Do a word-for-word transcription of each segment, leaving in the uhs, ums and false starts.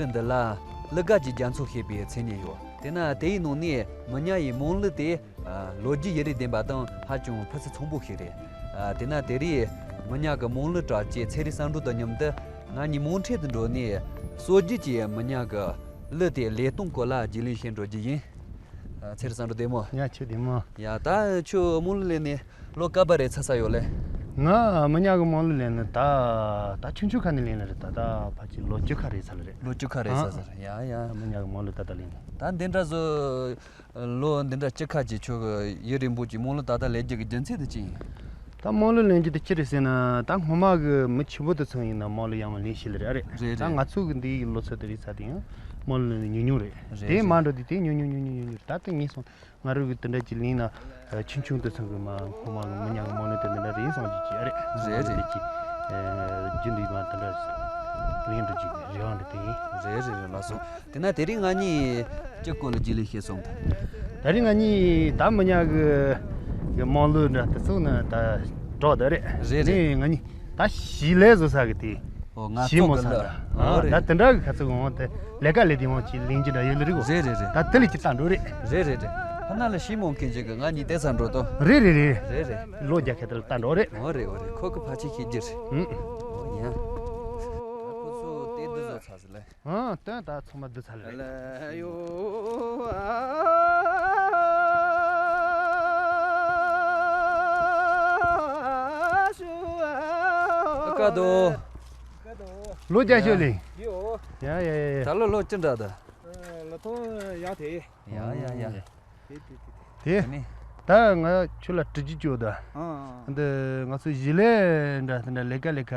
འདི་ལ་གླུ་གར་གྱི་རྒྱ་མཚོ་ཞེས་པའི་མཚན་སྙན་ཡོད། དེས་ན་དེའི་ནང་ནས་མི་ཉག་གི་མང་གླུ་དེ་ཨ་ལོ་རྒྱུས་ཡུན་རིང་ལྡན་པ་དང་ཧ་ཅང་ཕུན་སུམ་ཚོགས་པོ་ཞིག་རེད། ཨ་དེས་ན་དེ་རིང་མི་ཉག་གི་མང་གླུ་གྲགས་ཅན་ཚེ་རིང་བསམ་གྲུབ་དང་མཉམ་དུ་ང་གཉིས་མུ་མཐུད་དུ་འགྲོ་ནས་སྲོལ་རྒྱུན་གྱི་མི་ཉག་གི་གླུ་དེ་ལེགས་གཏོང་སྐོར་ལ་རྒྱུས་ལོན་བྱེད་འགྲོ་རྒྱུ་ཡིན། ཨ་ཚེ་རིང་བསམ་གྲུབ་བདེ་མོ། ཡ་ཁྱོད་བདེ་མོ། ཡ་ད་ཁྱོད་མང་གླུ་ལེན་ནས་ལོ་ག་པ་རེད་ཚར་ས་ཡོད་ལེ། ང་མི་ཉག་གི་མང་གླུ་ལེན་ནས་ད་ད་ཆུང་ཆུང་ཁ་ནས་ལེན་ལེ་རེད། ད་ད་ཕལ་ཆེར་ལོ་བཅུ་ཁ་རེད་ཚར་ལེ་རེད། ལོ་བཅུ་ཁ་རེད་ཨ་ཚར་ས་རེད། ཡ་ཡ། ད་མི་ཉག་གི་མང་གླུ་ད་ད་ལེན་ནས། ད་འདི་འདྲ་བཟོ། ལོ་འདི་འདྲ་བཅུ་ཁ་ཅིག་ཁྱོད་ཀྱི་ཡུན་རིང་པོ་ཅིག་མང་གླུ་ད་ད་ལེན་རྒྱུ་གི་རྒྱུ་མཚན་དེ་ཅི་ཡིན། ད་མང་གླུ་ལེན་རྒྱུ་དེ་ཅི་རེད་ཟེར་ན་ད་སྔོན་མ་གི་མི་ཆེན་པོ་དེ་ཚོ་ཡིན་ན་མང་གླུ་ཡང་མ་ལེན་ཤེས་ལེ་རེད། རེད་རེད། ད་ང་ཚོ་གི་འདི་ཡི་ལོ་ཚོད་དེ་རིང་ཚར་དེ་ཡང་མང་གླུ་ལེན་ནས་ཉུང་ཉུང་རེད། རེད་དེ་རེད། མ་འགྲོ་དུས་དེ་ཉུང་ཉུང་ཉུང་ཉུང་ཉུང་རེད། ད་དེ་ངེས་སོང་། ང་རང་གི་དེ་འདྲ་ཅིག་ལེན་ན་ཆུང་ཆུང་དེ་ཚོ་གི་མ་སྔོན་མ་གི་མི་ཉག་གི་མང་གླུ་དེ་འདི་འདྲ་རེད་སོང་ཅིག་ཅིག་རེད། རེད་རེད། དེ་ཅིག་རྒྱུན་འདི་མ་དེ་འདྲ་ལེན་འགྲོ་ཅིག་རེ་བ་འདྲ་དེ་ཡིན། རེད་རེད་རེད། ལགས་སོ། དེ་ན་དེ་རིང་ང་གཉིས་ཅི་སྐོར་ལ་རྒྱུས་ལོན་བྱེད་སོང་ད། དེ་རིང་ང་གཉིས་ད་མི་ཉག་གི་གི་མང་གླུ་འདྲ་དེ་ཚོ་ནི་ད་གྲོགས་དེ་རེད། རེད་རེད། དེ་ང་གཉིས་ད་གཞིས་ལས་བཟོ་ས་གི་དེ། ཨོ་ང་གཞིས་ཚོགས་མོ་གི་ས་ལ། འདྲ་ཨོ་རེད། ད་དེ་འདྲ་གི་ཁ་ཚུགས་འོང་དེ་ལས་ཀ་ལས་དེ་འོང་ཅིག་ལེན་གྱི་འདྲ་ཡོད་ལེ་རིག་གོ། རེད་རེད་རེད། ད་དེ་ལས་ཅི་ལྟ་འགྲོ་རེད། རེད་རེད་རེད། ཕ་ན་ལ་གཞིས་མོ་མཁན་ཅིག་གི་ང་གཉིས་བསྡད་ས་འགྲོ་དོ། རེད་རེད་རེད། རེད་རེད། ལོ་རྒྱ་ཁྱེད་དེ་ལ་ལྟ་འགྲོ་རེད། ཨོ་རེད་ཨོ་རེད། ཁོ་གི་ཕ་ཆེ་ཤེས་རྒྱུ་རེད། ཨུ། ཨོ་ཡ། ཁོ་ཚོ་དེ་འདི་བཟོ་ཚར་ཟིན་ལེ། ཨང་། སྟོན་ད་ཚང་མ་བསྡུ་ཚར་ལེ། ལ་ཡོ་ཨ་ཤུ་ཨ། ཀ་དོ། ལོ་བརྒྱ་ཤོད་ལེ། ཡོ། ཡ་ཡ་ཡ་ཡ། ད་ལོ་ལོ་ཅི་འདྲ་ད། ལོ་ཐོ་ཡ་དེ། ཡ་ཡ་ཡ། དེ་དེ་དེ་དེ། དེ་ནི། ད་ང་ཁྱོད་ལ་དྲི་རྒྱུ་བཅོ་ད། ཨང་ཨང་། འདི་ང་ཚོ་གཞིས་ལས་འདྲ་དེ་འདྲ་ལས་ཀ་ལས་ཀ་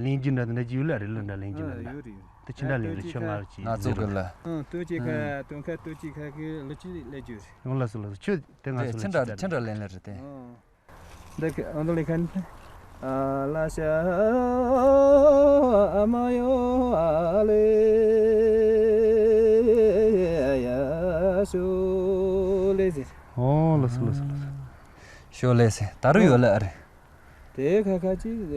ལེན་རྒྱུ་འདྲ་དེ་འདྲ་ཅིག་ཡོད་ལ་རེད། ལོ་འདྲ་ལེན་རྒྱུ་འདྲ་ལ། ཡོད་རེད་ཡོད་རེད། དེ་ཕྱི་འདྲ་ལེན་ལ་ཁྱོད་ང་ལ་ཅིག་ང་ཚོ་གི་ལ། ཨང་། སྟོན་ཆེ་ཁ་སྟོན་ཁ་སྟོན་ཆེ་ཁ་གི་ལོ་ཅི་ལས་རྒྱུ་རེད། ཡོང་ལ་སུ་ལ་སུ་ཁྱོད་དེ་ང་ཚོ་ལ་ཅིག་ད་ཕྱི་འདྲ་ལེན་ལ་རེད་དེ། ཨང་། འདི་གི་ཨང་དུ་ལེན་ཁན། ཨ་ལ་ཤ་ཨ་མ་ཡོ་ཨ་ལེ་ཡ་ཤོ་ལེ་ཟེར། ཨོ་ལ་སུ་ལ་སུ་ལ་སུ། ཤོ་ལེ་ཟེར། ད་རུ་ཡོད་ལ་ཨ་རེ། དེ་ཁ་ཁ་ཅིག་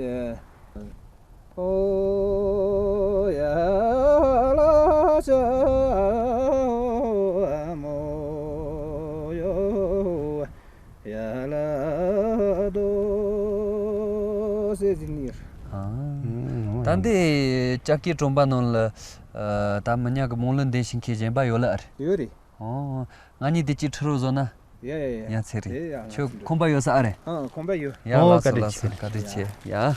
ཨོ་ཡ་ལ་ཤ་ཨ་མོ་ཡོ། ཡ་ལ་དོ་ཟེར་ཟིན་ཡོད། ཨ། ད་འདི་ལྕགས་སྐྱེས་གྲོང་པ་ནང་ལ་ཨ་ད་མི་ཉག་གི་མང་གླུ་འདོན་ཤེས་མཁན་གཞན་པ་ཡོད་ལ་ཨ་རེ། ཡོད་རེད། ཨོ། ང་གཉིས་དེ་གཅིག་ཁྲིད་རོགས་བཟོ་ན། ཡ་ཡ་ཡ། ཡ་ཚེ་རིང་། དེ་ཡ་ང་ཁྱོད་ཚོ་འགྲོ། ཁོམ་པ་ཡོད་ས་ཨ་རེ། ཨ་ཁོམ་པ་ཡོད། ཡ་ཨོ་ལགས་སོ་བཀའ་དྲིན་ལགས་སོ་ཆེ། བཀའ་དྲིན་ཆེ། ཡ།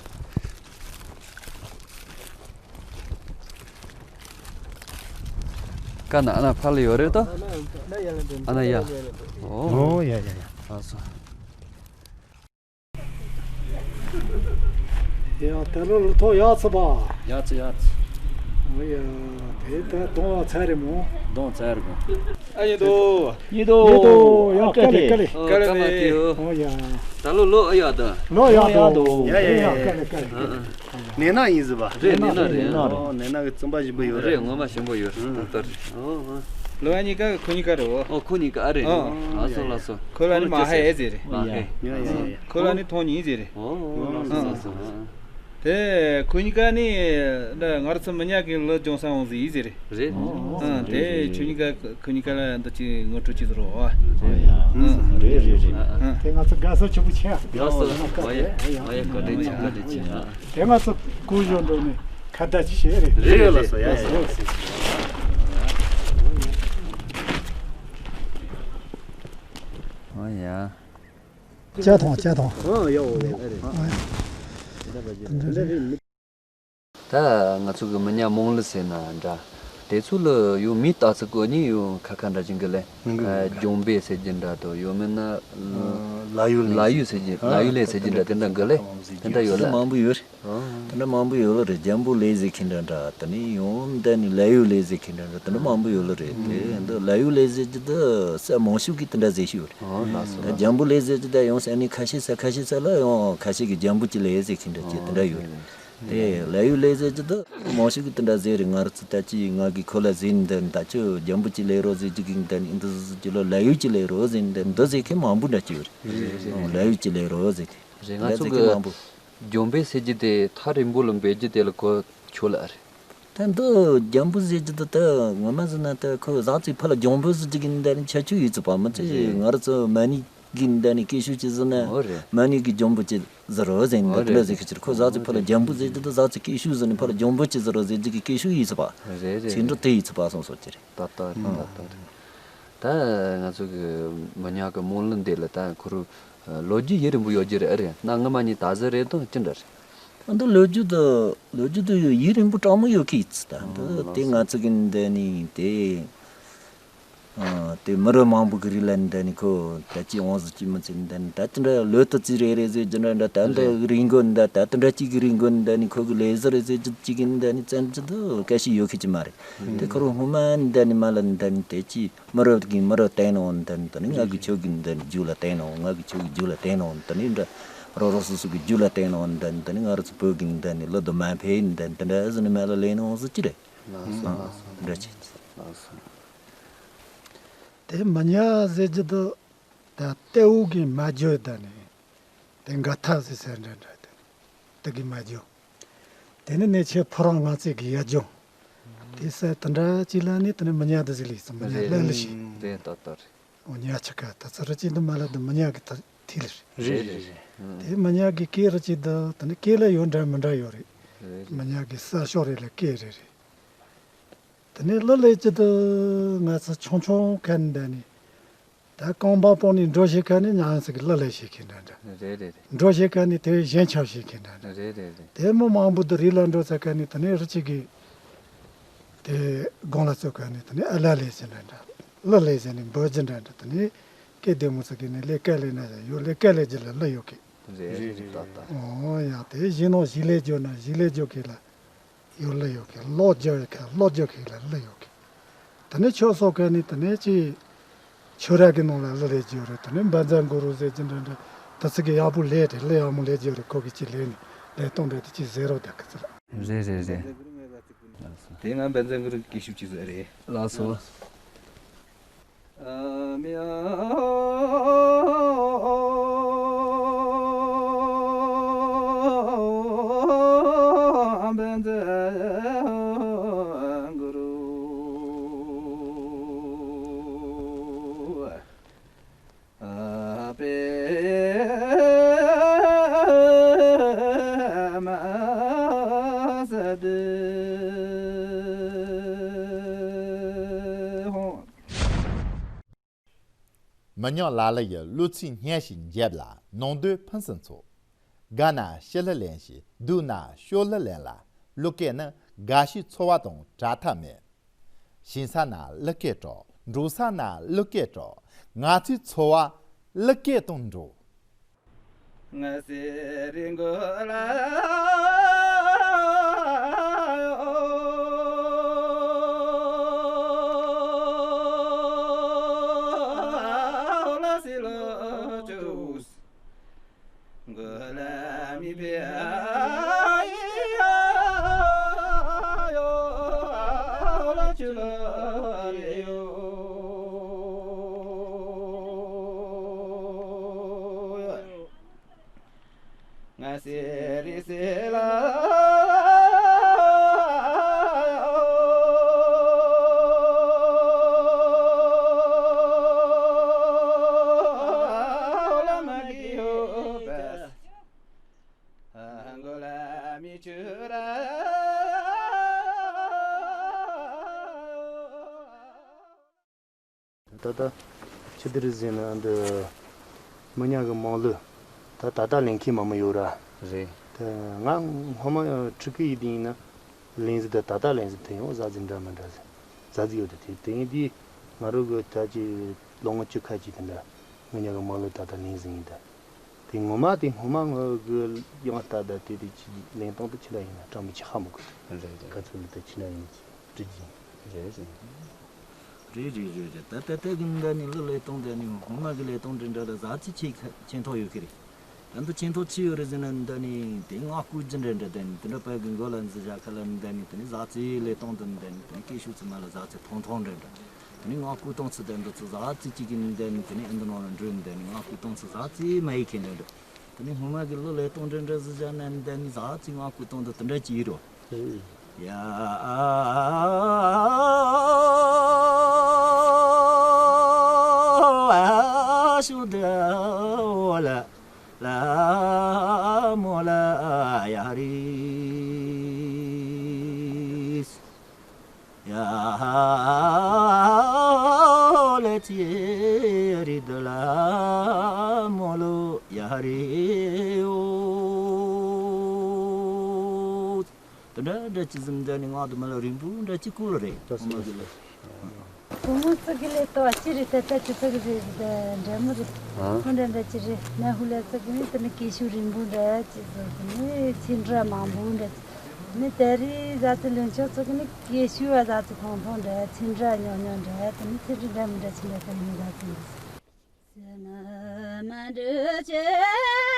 ཀ་ན་ཨ་ན་ཕ་ལ་ཡོད་རེད་དོ། ཨ་ན་ཡ། ཨོ། ཨོ་ཡ་ཡ་ཡ། ལགས་སོ། ཡ་ད་ལོ་ལོ་ཐོ་ཡག་ཚ་པ། ཡག་ཚ་ཡག་ཚ། ཨོ་ཡ། དེ་ད་གདོང་ཚ་རེད་མོ། གདོང་ཚ་རེད་མོ། ཨ་ཡེ་དོ། ཡེ་དོ། ཡེ་དོ། ཡ་ཀ་ལེ་ཀ་ལེ། ཨོ་ཀ་མ་ཏི་ཡོ། ཨོ་ཡ། ད་ལོ་ལོ་ཨ་ཡ་ད། ལོ་ཡག་དོ། ཡ་ཡ་ཡ། ཀ་ལེ་ཀ་ལེ། ཨ་ཨ། ནེ་ན་ཡིན་ཟི་བ། རེད་ནེ་ན་རེད། ཨོ་ནེ་ན་གི་བཙུན་པ་ཞིག་པོ་ཡོད་རེད། རེད་ངོ་མ་ཞིམ་པོ་ཡོད་རེད། ཨ་ད་ལྟ་རེད། ཨོ་ཨོ། ལོ་ཡ་གཉིས་ཀ་ཁོ་གཉིས་ཀ་རེད། ཨོ་ཁོ་གཉིས་ཀ་ཨ་རེད། ཨོ། ལགས་སོ་ལགས་སོ། ཁོ་ལ་ནི་མ་ཧ་ཡེ་ཟེར་རེད། མ་ཧེ། ཡ་ཡ་ཡ། ཁོ་ལ་ནི་ཐོང་ཉིན་ཟེར་རེད། ཨོ་ཨོ་ལགས་སོ་ལགས་སོ། དེ་ཁོ་གཉིས་ཀ་ནི་ང་རང་ཚོ་མི་ཉག་གི་ལོ་ལྗོངས་ས་འོང་ཟེར་ཡིན་ཟེར་རེད། རེད། ཨ་དེ་ཁྱོད་གཉིས་ཀ་ཁོ་གཉིས་ཀ་ལ་འདི་ཅི་ངོ་སྤྲོད་ཅིག་རོ། ཨ་རེད་རེད་རེད། དེ་ང་ཚོ་དགའ་བསུ་ཆེན་པོ་ཆེ། ཡག་སོ། ཨ་ཡེ་ཨ་ཡེ་བཀའ་དྲིན་ཆེ་བཀའ་དྲིན་ཆེ། དེ་ང་ཚོ་སྐུ་གཞོགས་འགྲོ་ནས་ཁ་བརྡ་ཅིག་བྱེད་རེད། རེད་ལགས་སོ། ཡ་ཡ། ཨོ་ཡ། ལྕགས་ཐོང་ལྕགས་ཐོང་། ཨ་ཡ་འོ་ཡ་ཨ་རེད། ད་ང་ཚོ་གི་མི་ཉག་མང་གླུ་ཟེར་ན་འདྲ། དེ་ཚོ་ལ་ཡོད་མི་རྟག་ཚིག་གོ་ནི་ཡོད་ཁ་ཁ་འདྲ་ཅིག་གི་ལེ། ཨ་ལྗོངས་པའི་ཟེར་རྒྱུ་འདྲ་དོ་ཡོད་མིན་ན། ལ་ཡུལ་ལ་ཡུལ་ཟེར་རྒྱུ་ལ་ཡུལ་ལས་ཟེར་རྒྱུ་འདྲ་དེ་འདྲ་གི་ལེ། དེ་འདྲ་ཡོད་ལ། མང་པོ་ཡོད་རེད། དེ་འདྲ་མང་པོ་ཡོད་ལ་རེད། འཇམ་པོ་ལས་ཟེར་མཁན་འདྲ་འདྲ་དེ་ནས་ཡོང་དེ་ནས་ལ་ཡུལ་ལས་ཟེར་མཁན་འདྲ་འདྲ་དེ་འདྲ་མང་པོ་ཡོད་ལ་རེད། དེ་འདི་ལ་ཡུལ་ལས་ཟེར་གྱི་འདི་ས་མང་ཤོས་ཀྱིས་དེ་འདྲ་ཟེར་ཤོས་རེད། ཨོ་ལགས་སོ། ད་འཇམ་པོ་ལས་ཟེར་གྱི་ད་ཡོང་ས་ནི་ཁ་ཤས་ས་ཁ་ཤས་ས་ལ་ཡང་ཁ་ཤས་ཀྱིས་འཇམ་པོ་གྱི་ལས་ཟེར་མཁན་འདྲ་ཅིག་དེ་འདྲ་ཡོད་རེད། དེ་ལ་ཡུལ་ལས་ཟེར་གྱི་འདི་མང་ཤོས་ཀྱིས་དེ་འདྲ་ཟེར་རེད། ང་རང་ཚོ་ད་ཅི་ང་གི་ཁོ་ལ་ཟེར་ནི་འདི་ད་ཅི་འཇམ་པོ་གྱི་ལས་རོགས་ཟེར་གྱི་གི་འདི་ནི་འདི་ཟེར་གྱི་ལ་ལ་ཡུལ་གྱི་ལས་རོགས་ཟེར་ནི་འདི་འདི་ཟེར་མཁན་མང་པོ་འདྲ་ཅིག་ཡོད་རེད། རེད་རེད། ལ་ཡུལ་གྱི་ལས་རོགས་ཟེར་གྱི་རེད། ང་ཚོ་གི་འཇམ་པོ་ཟེར་རྒྱུ་དེ་ཐག་རིང་པོ་ལ་འབེབས་རྒྱུ་དེ་ལ་གོ་ཆོད་ལ་རེད། ད་འདི་རྒྱང་བུ་ཟེར་གྱི་འདི་ད་ངོ་མ་ཟེར་ན་ད་ཁོ་ཟག་ཚིག་ཕར་ལ་རྒྱང་བུ་ཟེར་གྱི་འདི་ནི་ཁྱད་ཆོས་ཡོད་ཚུལ་པ་མི་ཚེ་རེད། ང་རང་ཚོ་མ་ཎི་གི་འདི་ནི་སྐད་ཤུགས་ཅིག་ཟེར་ན་འོ་རེད། མ་ཎི་གི་རྒྱང་བུ་ཅིག་ཟེར་རོ་ཟེར་ནི་འོ་འདི་རེད། ལ་ཟེར་གྱི་ཕྱིར་ཁོ་ཟག་ཚིག་ཕར་ལ་རྒྱང་བུ་ཟེར་གྱི་འདི་ཟག་ཚིག་སྐད་ཤུགས་ཟེར་ནི་ཕར་ལ་རྒྱང་བུ་ཅིག་ཟེར་རོ་ཟེར་གྱི་གི་སྐད་ཤུགས་ཡོད་ཚུལ་པ། རེད་རེད། ཚིག་འབྲུ་རེད། དེ་ཡོད་ཚུལ་པ་སོང་སོང་ཅི་རེད། ད་ལྟ་རེད། ཨང་། ད་ལྟ་རེད། ད་ང་ཚོ་གི་མི་ཉག་གི་རྨོངས་གླུ་འདི་ལ་ད་ཁོ་རུ་ལོ་རྒྱུས་ཡུན་རིང་པོ་ཡོད་རྒྱུ་རེད། ཨ་རེད། གནའ་སྔ་མ་ནས་ད་གཟོད་རེད་དང་ཅི་འདྲ་རེད། ཨ་འདི་ལོ་རྒྱུས་དུ་ལོ་རྒྱུས་དུ་ཡོད་ཡུན་རིང་པོ་གྲངས་མང་ཡོད་ཀི་ཡིས་ད་འདི་ཨང་དེ་ལགས་ང་སོ། ཚོ་གི་འདི་ནི་དེ་ཨ་དེ་མི་རབས་མང་པོ་གི་རིགས་ལ་འདི་ནི་ཁོ་ད་ཅི་འོང་ཟིག་ཅི་མི་ཚེ་འདི་ནི་ད་ཅི་འདྲ་ལོ་དུ་ཙི་རེ་རེ་ཟེར་རྒྱུ་འདྲ་འདྲ་ད་འདི་རེད། རིང་གོ་འདི་ད་དེ་འདྲ་ཅིག་གི་རིང་གོ་འདི་ནི་ཁོ་གི་ལས་ཟུར་རེ་ཟེར་རྒྱུ་ཅིག་གི་འདི་ནི་བཙན་གྱི་འདི་སྐད་ཤི་ཡོད་ཁི་ཅི་མ་རེད། དེ་ཁོ་རང་སྔོན་མ་འདི་ནི་མ་ལ་འདི་ནི་དེ་ཅི་མི་རབས་ཀྱིས་མི་རབས་བསྟན་ནོ་འདི་ནི་ང་གི་ཆོས་ཀྱི་འདི་ནི་རྒྱུད་ལ་བསྟན་ནོ་ང་གི་ཆོས་ཀྱི་རྒྱུད་ལ་བསྟན་ནོ་འདི་ནི་འདྲ་རོ་རོ་སོ་སོ་གི་རྒྱུད་ལ་བསྟན་ནོ་འདི་ནི་ང་རང་ཚོ་བོད་ཀྱི་འདི་ནི་ལོ་དུ་མ་འཕེལ་འདི་འདི་འདྲ་ཟིན་ནི་མ་ལ་ལས་ནོ་ཟི་ཅི་རེད། ལགས་སོ་ཨང་ལགས་སོ། འདྲ་ཅི། ལགས་སོ། དེ་མི་ཉག་ཟེར་རྒྱུ་དུ་ད་ལྟེའུ་གི་མ་བརྗོད་ད་ནི་དེ་འགའ་ཐག་ཟེར་ཟེར་འདྲ་འདྲ་དེ་དེ་གི་མ་བརྗོད། དེ་ནི་ནས་ཆེ་ཕོ་རང་ང་ཚེ་གི་ཡ་བརྗོད། དེ་ས་དེ་འདྲ་ཅིག་ལ་ནི་དེ་ནི་མི་ཉག་དུ་ཟི་ལི་སི་མི་ཉག་ལ་ལི་ཤི། རེད་ཏག་ཏག་རེད། འོ་ཉག་ཆ་ཁ་ད་ཚ་ར་ཅིག་འདི་མ་ལ་འདི་མི་ཉག་གི་ཐ་ཐིལ་རེད། རེད་རེད་རེད། དེ་མི་ཉག་གི་སྐད་ར་ཅིག་འདི་དེ་ནི་སྐད་ལ་ཡོད་འདྲ་མི་འདྲ་ཡོད་རེད། རེད་རེད། མི་ཉག་གི་ས་ཤོག་རེ་ལ་སྐད་རེ་རེད། དེ་ནས་གླུ་ལེན་རྒྱུ་དུ་ང་ཚོ་ཆུང་ཆུང་ཁ་ནས་འདྲ་ནི། ད་རྐང་པ་སྤོ་ནས་འགྲོ་བྱེད་ཁ་ནས་ཉང་ཟིག་གི་གླུ་ལེན་བྱེད་མཁན་འདྲ་འདྲ། རེད་རེད་རེད། འགྲོ་བྱེད་ཁ་ནས་དེ་བཞིན་ཆགས་བྱེད་མཁན་འདྲ་འདྲ། རེད་རེད་རེད། དེ་མི་མང་པོ་དུ་རི་ལ་འགྲོ་ཚ་ཁ་ནས་དེ་ནས་རི་གཅིག་གི་དེ་དགོང་ལ་ཚོ་ཁ་ནས་དེ་ནས་ཨ་ལ་ལེན་ཟེར་འདྲ་འདྲ། གླུ་ལེན་ཟེར་ནས་འབོད་རྒྱུ་འདྲ་འདྲ། དེ་ནས་སྐད་བདེ་མོ་ཚོ་གི་ནས་ལས་ཀ་ལས་ན་ཡང་ཡོད་ལས་ཀ་ལས་རྒྱུ་ལ་གླུ་ཡོད་གི། རེད་རེད་རེད། ཏག་ཏག་ཨོ་ཡང་དེ་གཞན་ནང་གཞིས་ལས་འཇོག་ན་གཞིས་ལས་འཇོག་གི་ལ། ཡོད་ལ་ཡོད་ཁན་ལོ་རྒྱུ་ཡོད་ཁན་ལོ་རྒྱུ་ཁན་ལ་ལ་ཡོད་ཁན། ད་ནི་ཆོས་སོགས་ཁན་ནི་ད་ནི་ཅི། ཆོས་ར་གི་ནང་ལ་ལ་ལས་རྒྱུ་རེད། ད་ནི་འབན་རྫ་མགོ་རུ་ཟེར་གྱི་འདྲ་འདྲ་ད་ཚིག་གི་ཡག་པོ་ལས་དེ་ལ་ཡག་མོ་ལས་རྒྱུ་རེད། ཁོ་གི་ཅི་ལས་ནི་ལས་གཏོང་འདྲ་དེ་ཅི་ཟེར་རོ་ད་གི་ཚིག་ལ། རེད་རེད་རེད། དེ་ང་འབན་རྫ་མགོ་རུ་གི་ཤུགས་ཅི་ཟེར་རེད། ལགས་སོ། མི་ཉག་ལ་ལ་ཡི་གླུ་ཚིག་སྙན་ཞིང་འཇེབས་ལ་ནང་དོན་ཕུན་སུམ་ཚོགས། དགའ་ན་ཞི་ལྷ་ལེན་ཞིང་སྡུག་ན་སྐྱོ་ལྷ་ལེན་ལ། གླུ་སྐད་ནི་དགའ་ཞིང་ཚོར་བ་དང་བྲལ་ཐབས་མེད། ཞེན་ས་ན་གླུ་སྐད་སྒྲོག་འགྲོ་ས་ན་གླུ་སྐད་སྒྲོག་ང་ཚོའི་འཚོ་བ་གླུ་སྐད་དང་འགྲོགས། ད་ལྟ་ཆི་དེ་རེད་ཟེར་ན་འདི་མི་ཉག་གི་དམངས་གླུ་ད་ད་ལྟ་ལེན་མཁན་མང་མོ་ཡོད་ར། རེད། ད་ང་སྔོན་མ་ཕྲུ་གུ་ཡིན་དུས་ཡིན་ན་ལེན་ཟིག་ད་ད་ལྟ་ལེན་ཟིག་དེ་ཡང་ཟ་ཟིག་འདྲ་མི་འདྲ་ཟིག་ཟ་ཟིག་ཡོད་དེ་དེ་དེ་ཡིན་དུས་ང་རང་གི་ད་ཅི་ལོ་ངོ་བཅུ་ཁ་ཅིག་དེ་འདྲ་མི་ཉག་གི་དམངས་གླུ་ད་ལྟ་ལེན་ཟིག་ཡིན་ད། དེ་ངོ་མ་དེ་སྔོན་མ་ངོ་གི་ཡང་ལྟ་ད་དེ་དེ་ཅི་ལེན་སྟངས་དེ་ཆི་འདྲ་ཡིན་ན་སྤྲང་པོ་ཆི་ཧ་མོ་གི། རེད་རེད། ག་ཚོད་ལ་ད་ཆི་འདྲ་ཡིན་ཅི་དྲི་གི་ཡིན། རེད་རེད། རེད་རེད་རེད་རེད། ད་ད་ལྟ་གི་འདྲ་ནི་གླུ་ལེན་སྟངས་འདྲ་ནི་སྔོན་མ་གི་ལེན་སྟངས་འདྲ་འདྲ་ལ་ཟ་ཚི་ཆེ་ཁ་ཆེ་མཐོ་ཡོད་གི་རེད། ད་འདི་ཆེ་མཐོ་ཆི་ཡོད་རེད་ཟེར་ན་འདྲ་ནི་དེ་ང་སྐུ་རྒྱུ་འདྲ་འདྲ་འདྲ་ནི་དེ་འདྲ་པའི་གི་མགོ་ལ་འཛི་བཞག་ཁ་ལ་འདྲ་ནི་དེ་ནི་ཟ་ཚི་ལེན་སྟངས་འདྲ་འདྲ་ནི་དེ་ནི་སྐད་ཤུགས་ཚི་མ་ལ་ཟ་ཚི་ཐོང་ཐོང་འདྲ་འདྲ། དེ་ནི་ང་སྐུ་གཏོང་ཚུལ་དེ་འདི་ཚོ་ཟ་ཚི་གཅིག་གི་འདི་ནི་དེ་ནི་ཨ་འདི་ནང་ལ་འགྲོ་འདི་ནི་ང་སྐུ་གཏོང་ཚུལ་ཟ་ཚི་མ་ཡི་ཁེ་འདྲ་འདྲ། དེ་ནི་སྔོན་མ་གི་གླུ་ལེན་སྟངས་འདྲ་འདྲ་ཟི་བཞག་ན་འདི་ནི་ཟ་ཚི་ང་སྐུ་གཏོང་འདི་དེ་འདྲ་གཅིག་ཡིན་རོ། ཡ་ཤུ་དེ་ལ་ལ་མོ་ལ་ཡ་རིས། ཡ་ལེ་ཚེ་རི་དུ་ལ་མོ་ལོ་ཡ་རེ་ཡོ། དེ་འདྲ་འདྲ་ཅི་ཟིན་འདྲ་ནི་ང་དུ་མ་ལ་རིང་པོ་འདྲ་ཅི་ཀུ་ལ་རེད། ཨོ་མ་གི་ལ། བུ་མོ་ཙི་གི་ལས་ཏོ་ཅི་རེད། ཏ་ཏ་ཅི་ཙི་གི་རེད། འདྲ་མོ་རེད། ཨ། ཁོ་འདྲ་འདྲ་ཅི་རེད། ན་ཧུ་ལ་ཙི་གི་ནི་དེ་ནི་སྐད་ཤུགས་རིང་པོ་འདྲ་ཅི་ཟིན་དེ་ནི་ཚིག་འདྲ་མང་པོ་འདྲ་ཅི། ནི་དེ་རིང་ཟ་ཚེ་ལོན་ཆོག་ཚོ་གི་ནི་སྐད་ཤུགས་བ་ཟ་ཚེ་ཐོང་ཐོང་འདྲ། ཚིག་འདྲ་ཉོག་ཉོག་འདྲ། དེ་ནི་ཚིག་འདྲ་འདྲ་མི་འདྲ་ཚིག་འདྲ་དེ་ནི་ཟ་ཚེ་འདྲ།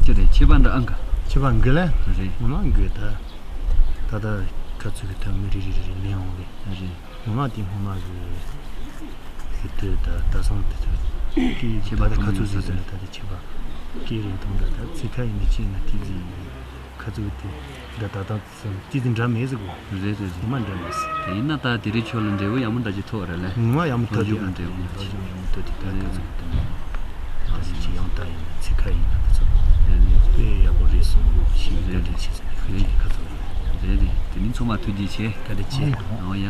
ཅི་རེད། ཁྱད་པར་འདྲ་ཨང་ག་ཁྱད་པར་འགི་ལ། རེད། ངོ་མ་འགི་ད། ད་ལྟ་ཁ་ཚུགས་ཀྱི་ཐབས་མི་རེ་རེ་རེ་རེ་ལེན་འོང་རེད། རེད། ངོ་མ་དེ་སྔོན་མ་གི་ཡུལ་དུས་ད་ད་སང་དེ་ཚོ་སྐད་ཁྱད་པར་ད་ལྟ་ཁ་ཚུགས་ཟེར་ཟེར་ན་ད་དེ་ཁྱད་པར་སྐད་རིང་ཐུང་འདྲ། ད་ཚིག་ཁ་ཡིན་ན་ཅི་ཡིན་ན་དེ་ཟིན་ཁ་ཚུགས་དེ་འདྲ་ད་དང་དེ་ཟིན་འདྲ་མེད་ཟེར་གོ། རེད་རེད་རེད། ངོ་མ་འདྲ་མེད་ཟེར། དེ་ཡིན་ན་ད་དེ་རིང་ཁྱོད་ལ་འབྲས་བུ་ཡག་མོ་འདྲ་ཅིག་ཐོགས་རེད་ལེ། ངོ་མ་ཡག་མོ་ཐོགས་དེ་ལོ་རྒྱུས་ཀྱི་འབྲས་བུ་འདྲ་ཅིག་ལོ་རྒྱུས་ཡག་མོ་ཐོགས་དེ་ད་ཁ་ཚུགས་དེ་ད་དེ་ཅི་ཡང་ད་ཡིན་ན་ཚིག་ཁ་ཡིན་ན་ད་ཚོ་དཔེ་ཡག་པོ་རེད་སོང་ཞིག་བཀའ་དྲིན་ཆེ་ཟེར་ནས་ཁ་ཚུགས་ཁ་ཚུགས་རེད། རེད་རེད། དེ་མིན་ཚང་མ་ཐུགས་རྗེ་ཆེ། བཀའ་དྲིན་ཆེ། འོ་ཡ།